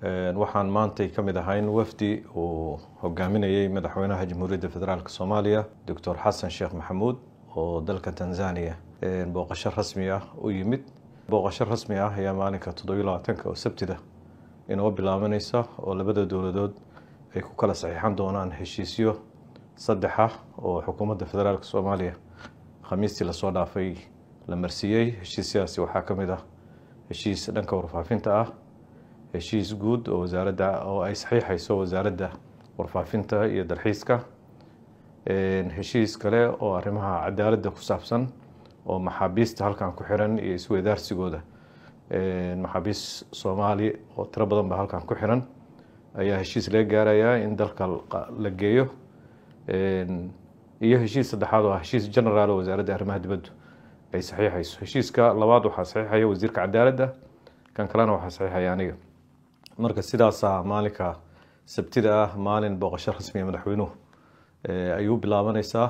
Waxaan maantay ka mid ahayn wafdi uu hogaaminayay madaxweynaha Jamhuuriyadda Federaalk Soomaaliya, Doctor Xasan Sheekh Maxamuud, oo dalka Tanzania booqasho rasmi ah u yimid. Booqasho rasmi ah ayaa maalinka 27-ka oo Sabtida inoo bilaabaneysa, oo labada dowladood ay ku kala saxiixan doonaan heshiisyo 3 ah oo xukuumadda federaalk Soomaaliya Khamiistii lasoo dhaafay la marsiiyey. Heshiisyadaasi waxaa ka mid ah heshiis dhanka warfaafinta ah, heshiis guud oo wasaaradda oo ay saxiixayso wasaaradda warfaafinta iyo dalxiiska, heshiis kale oo arrimaha cadaaladda ku saabsan oo maxaabiista halkan ku xiran iyo isweydaarsigooda. Maxaabiis Soomaali oo tiro badan ba halkan ku xiran ayaa heshiis laga gaarayaa in dalka la geeyo, iyo heshiis saddexaad oo ah heshiis generaal oo wasaaradda arrimaha dibaddu ay saxiixayso. Heshiiska labaad waxaa saxiixaya wasiirka cadaaladda, kan kalena waxaa saxiixaya aniga. Marka sidaasaa maalinka Sabtida ah, maalin booqasho rasmiya madaxweynuhu ayuu bilaabanaysaa.